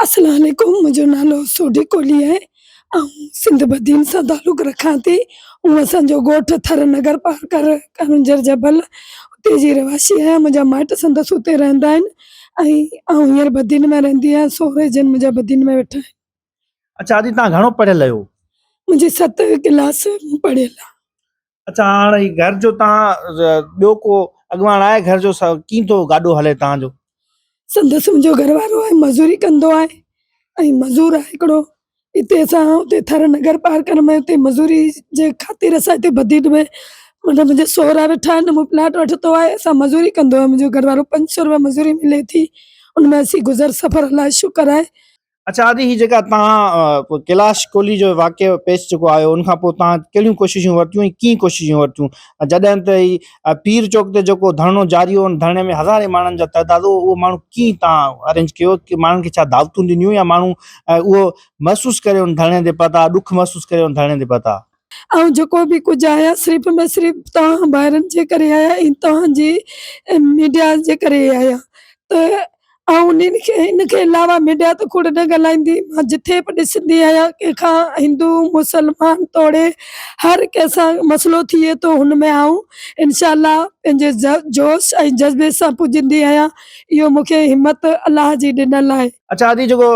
اسلام عليڪم منهنجو نالو سوڍي ڪولهي آهي آئون سنڌ بدين سان تعلق رکان ٿي هو اسان جو ڳوٺ ٿر نگر پارڪر ڪارونجهر جبل اتي جي رهواسي آهيان منهنجا مائٽ سندس اتي رهندا آهن ۽ آئون هينئر بدين ۾ رهندي آهيان سهري جن منهنجا بدين ۾ ويٺا آهن. اڇا ادي تان گهڻو پڙهيل آهيو؟ منهنجي ست ڪلاس پڙهيل آهي. اڇا هاڻ هي گهر جو تان ٻيو ڪو اڳواڻ آهي گهر جو ڪين ٿو گاڏو هلي تان جو؟ سندس منهنجو گهر وارو آهي مزوري ڪندو آهي ۽ مزور آهي هڪڙو هتي اسان اتي ٿر نگر پارڪر ۾ اتي مزوري جي خاطر اسان هتي بدين ۾ مطلب منهنجا سهرا ويٺا آهن مون پلاٽ ورتو آهي اسان مزوري ڪندو آهي منهنجو گهر وارو 500 روپيا مزوري ملي ٿي ان ۾ اسين گذر سفر الله جو شڪر آهي. اڇا ادي هي جيڪا توهان ڪيلاش ڪولهي جو واقعو پيش جيڪو آيو ان کان پوء توهان ڪهڙيون ڪوششون ورتيون ۽ ڪيئن ڪوششون ورتيون جڏهن ته هي پير چوڪ تي جيڪو ڌرڻو جاري هو ان ڌرڻي ۾ هزارين ماڻهن جا تعداد هو اهو ماڻهو ڪيئن توهان ارينج ڪيو ڪي ماڻهن کي ڇا دعوتون ڏنيون يا ماڻهو اهو محسوس ڪري ان ڌرڻي تي پهتا ڏک محسوس ڪري ان ڌرڻي تي پهتا. آئون جيڪو به ڪجهه آهيان صرف ۾ صرف توهان ڀائرن جي ڪري آهيان ۽ توهان جي ميڊيا جي ڪري آهيان ته آئون انهن کي ان کي علاوه ميڊيا ته کوڙ نه ڳالهائيندي مان جٿي به ڏسندي آهيان ڪنهن کان هندو مسلمان توڙي هر ڪنهن سان مسئلو ٿئي ٿو هن ۾ آئون انشاء الله پنهنجي جوش ۽ جذبي سان پڄندي آهيان اهو مون کي همت الله جي ڏنل آهي. اڇا ادي جيڪو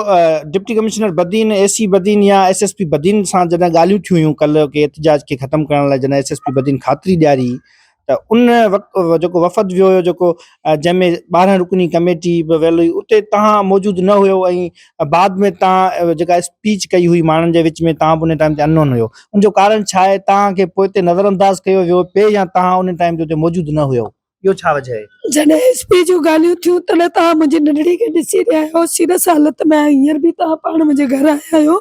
deputy commissioner Badin A C Badin يا ايس ايس پي بدين سان جڏهن ڳالهيون ٿيون هيون ڪلهه ڪي احتجاج کي ختم ڪرڻ لاء جڏهن ايس ايس پي بدين خاطري ڏياري ته ان وقت جيڪو وفد ويو هيو جيڪو جنهن ۾ 12 رڪني ڪميٽي به ويل هئي اتي تهان موجود نه هيو ۽ بعد ۾ تهان جيڪا اسپيچ ڪئي هئي ماڻهن جي وچ ۾ تهان به ان ٽائيم تي انون هيو ان جو ڪارڻ ڇا آهي تهان کي پوئتي نظر انداز ڪيو ويو پي يا تهان ان ٽائيم تي اتي موجود نه هيو اهو ڇا وجه آهي؟ جڏهن ايس پي جون ڳالهيون ٿيون تڏهن توهان منهنجي ننڍڙي کي ڏسي رهيا آهيو سيريس حالت ۾ آهي هينئر به توهان پاڻ منهنجي گهر آيا آهيو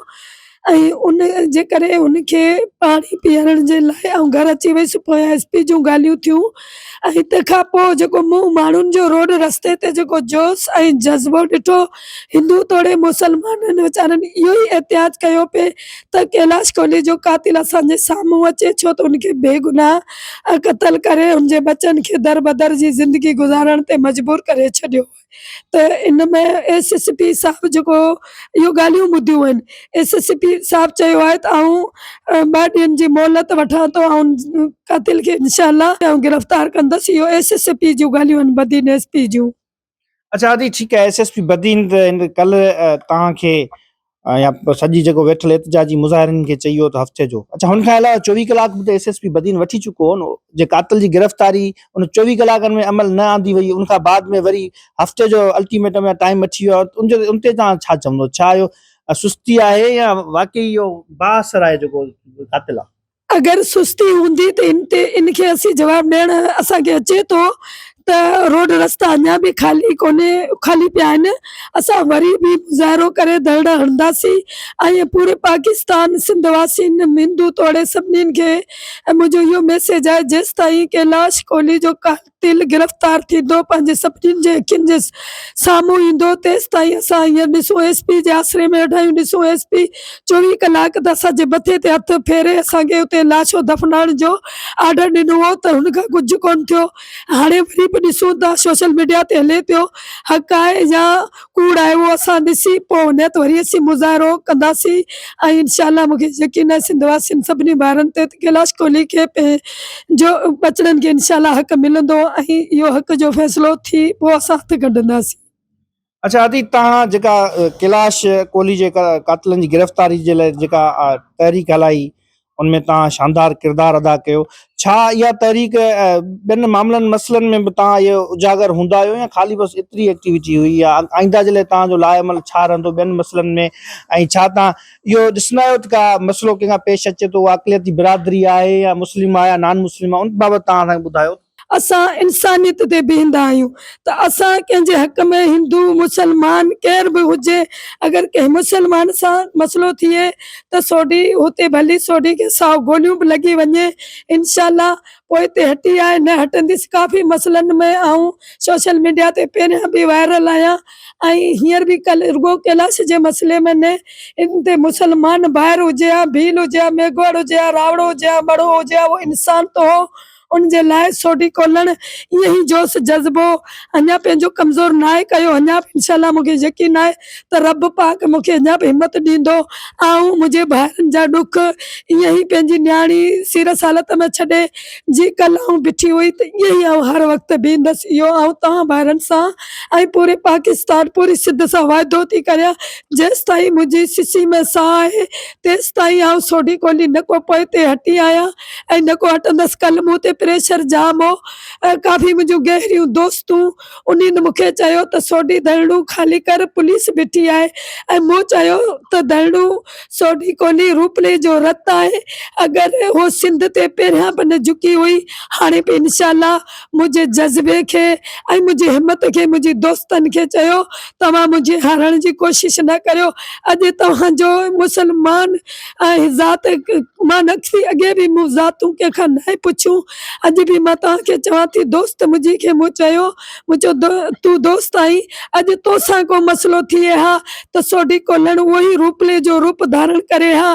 ۽ ان جي ڪري ان کي پاڻي پيارڻ جي لاء آئون گهر اچي ويس پويان ايس پي جون ڳالهيون ٿيون ۽ تنهن کان پوء جيڪو مون ماڻهن جو روڊ رستي تي جيڪو جوش ۽ جذبو ڏٺو هندو توڙي مسلمانن ويچارن اهو ئي احتجاج ڪيو پئي ته ڪيلاش ڪولهي جو قاتل اسان جي سامهون اچي ڇو ته ان کي بيگناهه قتل ڪري ان جي ٻچن کي دربدر جي زندگي گذارڻ تي مجبور ڪري ڇڏيو آهي. ته ان ۾ ايس ايس پي صاحب جيڪو اهو ڳالهيون ٻڌيون آهن ايس ايس پي صاحب چيو آهي ته آئون ٻه ڏينهن جي مهلت وٺان ٿو آئون قاتل کي انشاء الله آئون گرفتار ڪندس اهو ايس ايس پي جون ڳالهيون آهن بدين ايس پي جون. اڇا ادي ٺيڪ آهي ايس ايس پي بدين ته هن ڪلهه توهان کي يا سڄي جيڪو ويٺل احتجاجي مظاهرين کي چئي ويو ته هفتي جو اڇا هن کان علاوه 24 ڪلاڪ به ته ايس ايس پي بدين وٺي چڪو هو جي قاتل جي گرفتاري ان 24 ڪلاڪن ۾ عمل نه آندي وئي ان کان بعد ۾ وري هفتي جو الٽيميٽم يا ٽائيم وٺي ويو ان جو ان تي توهان ڇا چوندو ڇا اهو سستي آهي يا واقعي اهو بااثر آهي جيڪو قاتل آهي. اگر سستي هوندي ته ان تي ان کي اسين جواب ڏيڻ اسان کي اچي ٿو ته روڊ رستا اڃا به خالي ڪونهي خالي پيا آهن اسان وري به مظاهرو ڪري ڌرڻا هڻنداسين ۽ پوري پاڪستان سنڌ واسين هندو توڙي سڀني کي منهنجو اهو ميسيج آهي جيستائين ڪيلاش ڪولهي جو قاتل گرفتار ٿيندو پنهنجي سڀني جي اکين جي سامهون ايندو تيستائين اسان هينئر ڏسون ايس پي جي آسري ۾ ويٺا آهيون ڏسون ايس پي 24 ڪلاڪ ته اسان جي مٿي تي هٿ ڦيري اسان کي اتي لاشو دفنائڻ جو آرڊر ڏنو هو ته هن کان ڪجهه ڪونه ٿيو هاڻي وري به ڏسون ٿا سوشل ميڊيا تي هلي پيو حق آهي يا ڪوڙ آهي اهو اسان ڏسي پوء نه ته وري اسين مظاهرو ڪنداسين ۽ انشاء الله مونکي يقين آهي سنڌ واسين سڀني ڀائرن تي ته ڪيلاش ڪولهي کي پنهنجو ٻچڙن کي انشاء الله حق ملندو ۽ اهو حق جو فيصلو ٿي پوء اسان هٿ ڪڍنداسين. اڇا ادي توهان جيڪا ڪيلاش ڪولهي جي قاتلن جي گرفتاري جي لاء جيڪا تحريڪ هلائي ان ۾ توهان شاندار ڪردار ادا ڪيو ڇا اها تحريڪ ٻين معاملن مسئلن ۾ به توهان اهو اجاگر هوندا آهيو يا خالي بس ايتري ايڪٽيوٽي هئي يا آئنده جي لاء توهان جو لاء عمل ڇا رهندو ٻين مسئلن ۾ ۽ ڇا توهان اهو ڏسندا آهيو ته ڪا مسئلو ڪنهن کان پيش اچي ٿو اها اقليتي برادري آهي يا مسلم آهي يا نان مسلم آهي ان بابت توهان اسان کي ٻڌايو. اسان انسانيت تي بيهندا آهيون ته اسان ڪنهن جي حق ۾ هندو مسلمان ڪير به هجي اگر ڪنهن مسلمان سان مسئلو ٿئي ته سوڍي هتي ڀلي سوڍي کي ساو گوليون به لڳي وڃي انشاء الله پوئتي هٽي آء نه هٽنديس ڪافي مسئلن ۾ آئون سوشل ميڊيا تي پهريان به وائرل آهيان ۽ هينئر به ڪل رڳو ڪيلاش جي مسئلي ۾ نه ان تي مسلمان ڀائر هجي ها ڀيل هجي ها ميگهواڙ هجي ها راوڙو هجي ها مڙهو هجي ها اهو انسان ته هو. ان جي لاء سوڍي کولڻ ائين ئي جوش جذبو اڃا پنهنجو ڪمزور ناهي ڪيو اڃا به انشاء الله مون کي يقين آهي ته رب پاڪ مون کي اڃا به همت ڏيندو. آئون منهنجي ڀائرن جا ڏک ائين ئي پنهنجي نياڻي سيرس حالت ۾ ڇڏي جي ڪل آئون بيٺي هئي ته ائين ئي آئون هر وقت بيهندس اهو آئون توهان ڀائرن سان ۽ پوري پاڪستان پوري سنڌ سان واعدو ٿي ڪريان جيستائين منهنجي سسي ۾ ساهه آهي تيستائين آئون سوڍي ڪولهي نه ڪو پوئتي هٽي آهيان ۽ نه ڪو هٽندس ڪل مون تي پريشر جام هو ۽ ڪافي منهنجون گهريون دوستون انهن مون کي چيو ته سوڍي ڌرڻو خالي ڪر پوليس بيٺي آهي ۽ مون چيو ته ڌرڻو سوڍي ڪولهي روپلي جو رت آهي اگر هو سنڌ تي پهريان به نه جهڪي هئي هاڻي به انشاء الله منهنجي جذبي کي ۽ منهنجي همت کي منهنجي دوستن کي چيو توهان منهنجي هارائڻ جي ڪوشش نه ڪريو اڄ توهان جو مسلمان ۽ ذات مان نه ٿي اڳي به مون ذاتون ڪنهن کان ناهي پڇيون اڄ به مان توهان کي چوان ٿي دوست منهنجي کي مون چيو مون چيو تون دوست آهين اڄ توسان ڪو مسئلو ٿئي ها ته سوڍي ڪولهڻ اهو ئي روپلي جو روپ ڌارڻ ڪري ها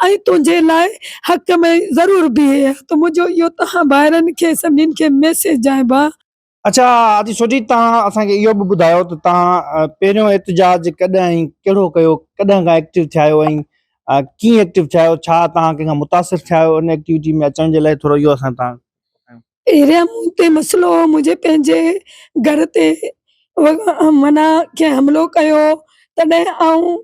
۽ تنهنجي لاء حق ۾ ضرور بيهي ها ته منهنجو اهو توهان ڀائرن کي سڀني کي ميسيج آهي ڀاء. اڇا ادي سوڍي توهان اسان کي اهو به ٻڌايو ته توهان پهريون احتجاج ڪڏهن ۽ ڪهڙو ڪيو ڪڏهن کان ايڪٽو ٿيا آهيو ۽ ڪيئن ايڪٽو ٿيا آهيو ڇا توهان ڪنهن کان متاثر ٿيا آهيو ان ايڪٽيوٽي ۾ اچڻ جي لاء ٿورو اهو اسان تان پهريان مون تي مسئلو هو منهنجي پنهنجي گهر تي معنيٰ ڪنهن حملو ڪيو تڏهن آئون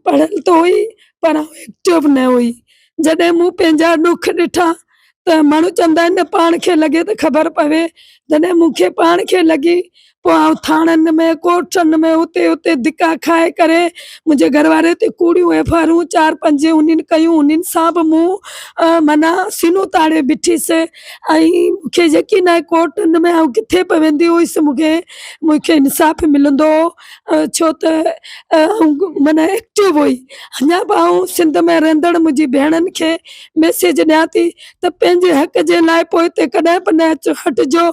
پڙهيل ته هئي پر آئون ايڪٽو به نه هئي جڏهن مون پنهنجا ڏک ڏٺا ته ماڻهو چوندا آهن نه پاڻ کي لڳي ته خبر پوي جڏهن مون کي پاڻ کي لڳي پوء آئون ٿاڻن ۾ ڪورٽن ۾ اتي اتي ڌڪا کائي ڪري منهنجي گهر واري تي ڪوڙيون ايف I آرون چار پنج انهن ڪيون انهن سان به مون معنيٰ سينو تاڙي بيٺيس ۽ مون کي يقين آهي ڪورٽن ۾ آئون ڪٿي به ويندي هيس مون کي مون کي انصاف ملندو هو ڇو ته آئون معنيٰ ايڪٽو هئي اڃا به آئون سنڌ ۾ رهندڙ منهنجي ڀيڻن کي ميسيج ڏيان ٿي ته پنهنجي حق جي لاء پوئتي ڪڏهن به نه هٽجو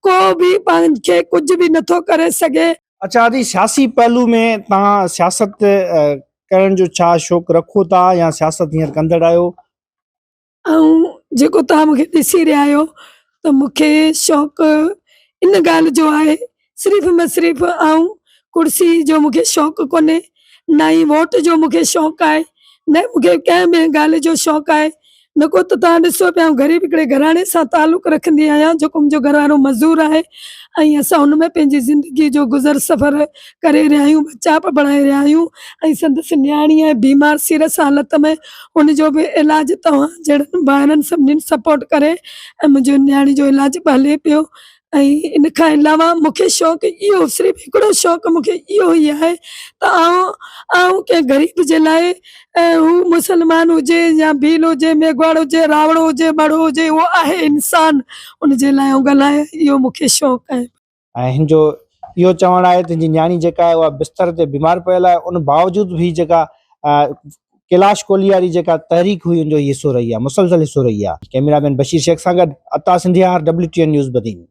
ڪو به پاڻ کي ڪجهه به نٿو ڪري سگهي. اڇا ادي سياسي پهلو ۾ توهان سياست ڪرڻ جو ڇا شوق رکو ٿا يا سياست هينئر ڪندڙ آهيو؟ آئون جيڪو توهان مونکي ڏسي رهيا آهيو ته مونکي شوق ان ڳالهه جو آهي صرف ۾ صرف آئون ڪرسي جو مونکي شوق ڪونهي نه ئي ووٽ جو مونکي شوق آهي نه مونکي ڪنهن به ڳالهه جو شوق آهي نه ڪو ته توهان ڏسو پيا آئون غريب هڪڙي گهراڻي سان تعلق رکندي آهيان جيڪو منهنجو گهر وارو مزور آهي ۽ اسان ان ۾ پنهنجي زندگي جو گذر سفر ڪري رهيا آهيون ٻچا به بڻائي رهيا آهيون ۽ سندس نياڻي آهي بيمار سيرس حالت ۾ ان جو به علاج توهان جهڙن ڀائرن سڀني سپورٽ ڪري ۽ منهنجو نياڻي جو علاج به هلي پيو ۽ ان کان علاوه مونکي شوق اهو صرف هڪڙو شوق مونکي اهو ئي آهي ته آئون آئون ڪنهن غريب جي لاء هو مسلمان هجي يا ڀيل هجي ميگهواڙ هجي راوڙو هجي ٻڙو هجي اهو آهي انسان ان جي لاء آئون ڳالهايان اهو مونکي شوق آهي. ۽ هن جو اهو چوڻ آهي ته هن جي نياڻي جيڪا آهي اها بستر تي بيمار پيل آهي ان باوجود به جيڪا ڪيلاش ڪولياري جيڪا تحريڪ هئي ان جو هي حصو رهي آهي مسلسل حصو رهي آهي ڪئميرا مين بشير شيخ سان گڏ Ata Sindhiyar W T N news Badin.